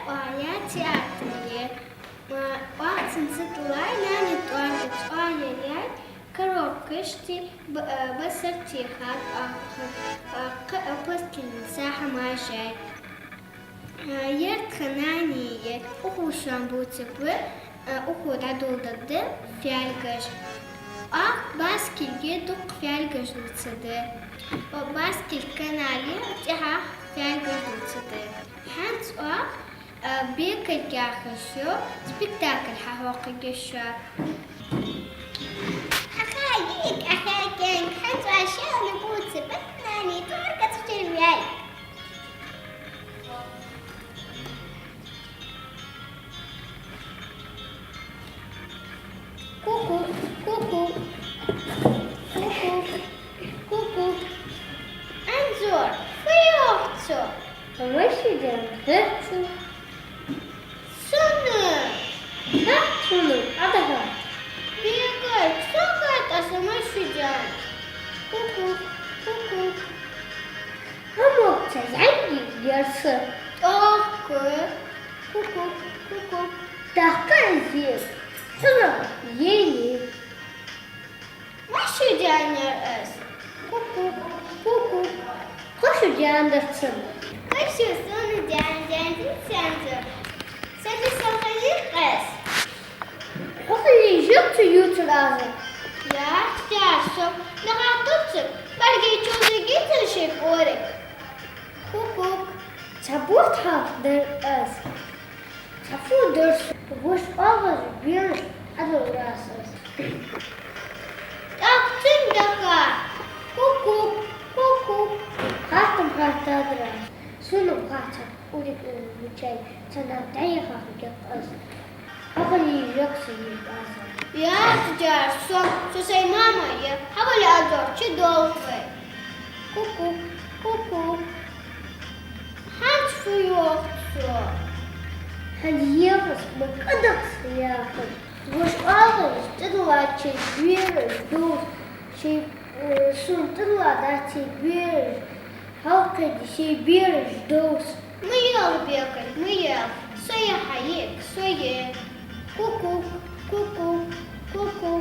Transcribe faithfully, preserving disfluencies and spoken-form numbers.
Оаха яьй театре. Ма, оаха цунца тӀалай нани тӀоарга цӀоаяьяьй, коробкашта б-, э, басар техад оаха, оаха, э, пластилинца хӀама яьй. Э, ер тха нани я, укхо шоана бувцаргва, э, укхо дӀадоладергда фаьлгаш. Оаха баскилга дукха фаьлгаш дувцаргда. Оаха баскилга канале тӀехьа фаьлгаш дувцаргда. ХӀанз оаха, а, Бекарга яхаш йола спектакль хьахьокхаргья шоана. Ахай, Бека, ахай, Бека, хӀанз оаха шоана бувцаргба нани тӀоарга цӀоаяьй. Ку-ку, ку-ку, ку-ку, ку-ку. Анзор, фу йоах цо? Маши даьна хьехцу. Сона? Хьехцу, Ӏадагар. Бека, сона хет аз маши даьна. Ку-ку, ку-ку. Амма ца зӀамига яр са. ТӀаккха. Ку-ку, ку-ку. ТӀаккха из еза. Хьона ени. Маши даьна яр аз. Ку-ку, ку-ку. Кхо шу даьна дар цун. Кхо шу сона даьна, даьна, даьна, даьна. Са дисал хилийт аз. Хьо хилийта йиш яц цу ювцара аз. Яц, яц, со нагахь тувцар, бӀаргий чулдигийцар ший пӀориг. Ку-ку. Цхьа бутт хьалха дар аз. Цхьа фу дар со. Воша оагӀораш бераш Ӏодовр аз. ТӀаккха цунга дахар. Ку-ку, ку-ку. Хаттам хаттадар аз. Сона-м хатта урик, э, мичай цхьа нах дӀаяха хургья-кх аз. Хьо хилийта йиш яц са ювцара аз. Яц, яц, со, со сай мама я, хьавола, Анзор, чудоагӀа вай. Ку-ку, ку-ку. ХӀанз фу йоах цо? ХӀанз йоах аз, ма кӀадахьа яхар. Воша оагӀораш тӀадилла ший бераш довз, ший, э, сона тӀадилла дац ший бераш. Хьалкхийда ший бераш довз. Ма ала, Бека, ма ала. Со я хьа йиӀиг, со я. Ку-ку, ку-ку, ку-ку.